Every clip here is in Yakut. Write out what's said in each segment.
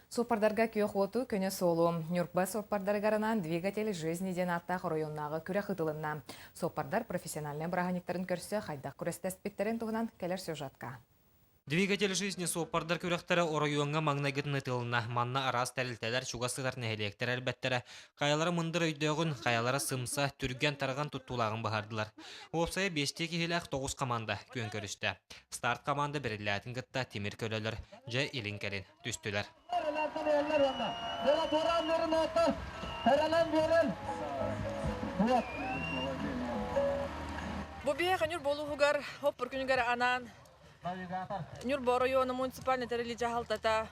Суоппардарга күөх уоту, көнө суолу. Ньурба суоппардарыгар анаан «Двигатель жизни» диэн ааттаах оройуоннааҕы күрэх ыытылынна. Суоппардар профессиональнай бырааһынньыктарын көрсө хайдах күрэстэспиттэрин туһунан кэлэр сюжетка. Двигатель жизни суоппардар күрэхтэрэ оройуоҥҥа маҥнайгытын ыытылынна. Манна араас тэрилтэлэр, чугас сытар нэһилиэктэр элбэттэрэ. Хайалара мындыр өйдөөҕүн, хайалара сымса, түргэн-тарҕан туттуулааҕын быһаардылар. Уопсайа биэстии киһилээх тоҕус команда күөн көрүстэ. Старт команда бэриллээтин кытта тимир көлөлөр дьэ илин-кэлин түстүлэр. Бу биһиэхэ Ньурба улууһугар хоппур күнүгэр анаан Ньурба оройуона муниципальнай тэрилии дьаһалтата,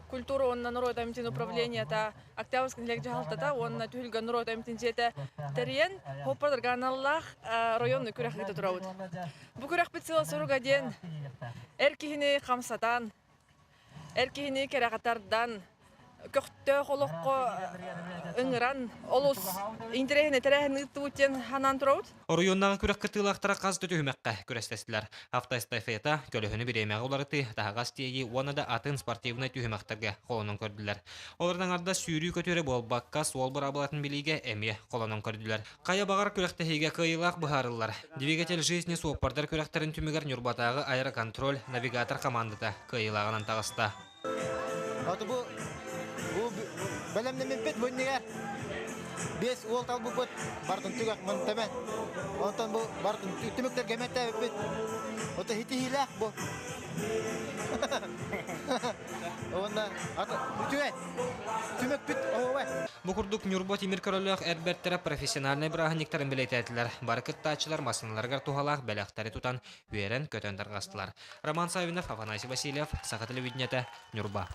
культура уонна норуот эмтин управлениета, Октябрьскай нэһилиэк дьаһалтата уонна Түһүлгэ норуот эмтин дьиэтэ тэрийэн хоппордарга аналлаах районный күрэх ыыта турабыт. Бу күрэхпит сыала-соруга диэн эр киһини хамсатан, Эр киһини кэрэҕэ тардан, көхтөөх олоххо ыҥыран, олус интэриэһинэй тэрээһин ыыттыбыт диэн санаан турабыт. Оройуоннааҕы күрэх кыттыылаахтара хас да түһүмэххэ күрэстэстилэр. Автоэстафета, көлөһүнү бириэмэҕэ уларытыы, таһаҕас тиэйии уонна да атын спортивнай түһүмэхтэргэ холонон көрдүлэр. Олорон аҥардас сүүрүү-көтүүрэ буолбакка, суол быраабылатын билиигэ эмиэ холонон көрдүлэр. Хайа баҕар күрэхтэһиигэ кыайыылаах быһаарыллар. Двигатель жизни суоппардар күрэхтэрин түмүгэр Ньурбатааҕы аэроконтроль навигатор хамаандата кыайыылааҕынан таҕыста. Аты бу бу бэлэмнэммиппит бу иннигэр биэс уол талбыппыт бартын түгэх мынтаме. Онтон бу бартын түмүктэргэ мэттээбиппит. Ото хитиһиилээх бу. Уонна үчүгэй. Түмүкпүт оһуобай. Бу курдук Ньурба тимир көлөлөөх эр бэртэрэ профессиональнай бырааһынньыктарын бэлиэтээтилэр. Бары кыттааччылар массыыналарыгар туһалаах бэлэхтэри тутан, үөрэн-көтөн тарҕастылар. Роман Саввинов, Афанасий Васильев, Саха телевидениетэ, Ньурба.